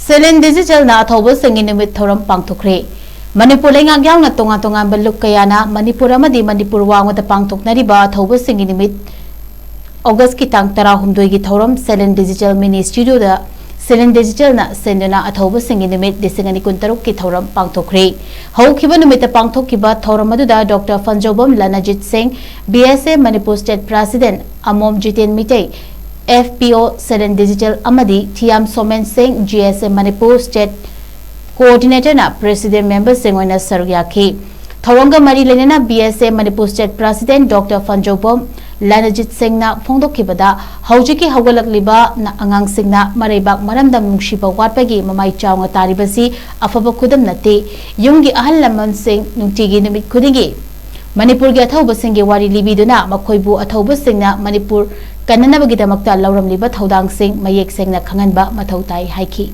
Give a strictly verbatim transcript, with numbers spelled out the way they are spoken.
ꯁꯦꯂꯦꯟ ꯗꯤꯖꯤꯇꯦꯜꯅ ꯑꯊꯧꯕꯁꯤꯡꯒꯤ ꯅꯨꯃꯤꯠ ꯊꯧꯔꯝ ꯄꯥꯡꯊꯣꯛꯈ꯭ꯔꯦ꯫ ꯃꯅꯤꯄꯨꯔ ꯂꯩꯉꯥꯛ ꯌꯥꯎꯅ ꯇꯣꯉꯥꯟ ꯇꯣꯉꯥꯟꯕ ꯂꯨꯞ ꯀꯌꯥꯅ ꯃꯅꯤꯄꯨꯔ ꯑꯃꯗꯤ ꯃꯅꯤꯄꯨꯔ ꯋꯥꯡꯃꯗ ꯄꯥꯡꯊꯣꯛꯅꯔꯤꯕ ꯑꯊꯧꯕꯁꯤꯡꯒꯤ ꯅꯨꯃꯤꯠ ꯑꯣꯒꯁꯀꯤ ꯇꯥꯡ ꯇꯔꯥꯍꯨꯝꯗꯣꯏꯒꯤ ꯊꯧꯔꯝ ꯁꯦꯂꯦꯟ ꯗꯤꯖꯤꯇꯦꯜ ꯃꯤꯅꯤ ꯁ꯭ꯇꯨꯗꯤꯑꯣꯗ ꯁꯦꯂꯦꯟ ꯗꯤꯖꯤꯇꯦꯜꯅ ꯁꯦꯟꯗꯨꯅ ꯑꯊꯧꯕꯁꯤꯡꯒꯤ ꯅꯨꯃꯤꯠ ꯂꯤꯁꯤꯡ ꯑꯅꯤ ꯀꯨꯟꯇꯔꯨꯛꯀꯤ ꯊꯧꯔꯝ ꯄꯥꯡꯊꯣꯛꯈ꯭ꯔꯦ꯫ ꯍꯧꯈꯤꯕ ꯅꯨꯃꯤꯠꯇ ꯄꯥꯡꯊꯣꯛꯈꯤꯕ ꯊꯧꯔꯝ ꯑꯗꯨꯗ doctor Phanjoubam Lanjit Singh, B S A Manipur state president Amom Jiten Meitei, F P O ꯁꯦꯂꯦꯟ ꯗꯤꯖꯤꯇꯦꯜ ꯑꯃꯗꯤ Thiyam Somen Singh, G S A Manipur state ꯀꯣꯑꯣꯔꯗꯤꯅꯦꯇꯔꯅ ꯄ꯭ꯔꯦꯁꯤꯗꯦꯟꯠ ꯃꯦꯝꯕꯔꯁꯤꯡ ꯑꯣꯏꯅ ꯁꯔꯨꯛ ꯌꯥꯈꯤ꯫ ꯊꯧꯔꯝꯒ ꯃꯔꯤ ꯂꯩꯅꯅ B S A Manipur state president doctor Phanjoubam Lanjit ꯁꯤꯡꯅ ꯐꯣꯡꯗꯣꯛꯈꯤꯕꯗ, ꯍꯧꯖꯤꯛꯀꯤ ꯍꯧꯒꯠꯂꯛꯂꯤꯕ ꯅ-, ꯑꯉꯥꯡꯁꯤꯡꯅ ꯃꯔꯩꯕꯥꯛ ꯃꯔꯝꯗꯝ ꯅꯨꯡꯁꯤꯕ ꯋꯥꯠꯄꯒꯤ ꯃꯃꯥꯏ ꯆꯥꯎꯅ ꯇꯥꯔꯤꯕꯁꯤ ꯑꯐꯕ ꯈꯨꯗꯝ ꯅꯠꯇꯦ꯫ ꯌꯨꯝꯒꯤ ꯑꯍꯜ ꯂꯃꯟꯁꯤꯡ ꯅꯨꯡꯇꯤꯒꯤ ꯅꯨꯃꯤꯠ ꯈꯨꯗꯤꯡꯒꯤ ꯃꯅꯤꯄꯨꯔꯒꯤ ꯑꯊꯧꯕꯁꯤꯡꯒꯤ ꯋꯥꯔꯤ ꯂꯤꯕꯤꯗꯨꯅ ꯃꯈꯣꯏꯕꯨ ꯑꯊꯧꯕꯁꯤꯡꯅ ꯃꯅꯤꯄꯨꯔ ꯀꯟꯅꯅꯕꯒꯤꯗꯃꯛꯇ ꯂꯧꯔꯝꯂꯤꯕ ꯊꯧꯗꯥꯡꯁꯤꯡ ꯃꯌꯦꯛ ꯁꯦꯡꯅ ꯈꯪꯍꯟꯕ ꯃꯊꯧ ꯇꯥꯏ ꯍꯥꯏꯈꯤ꯫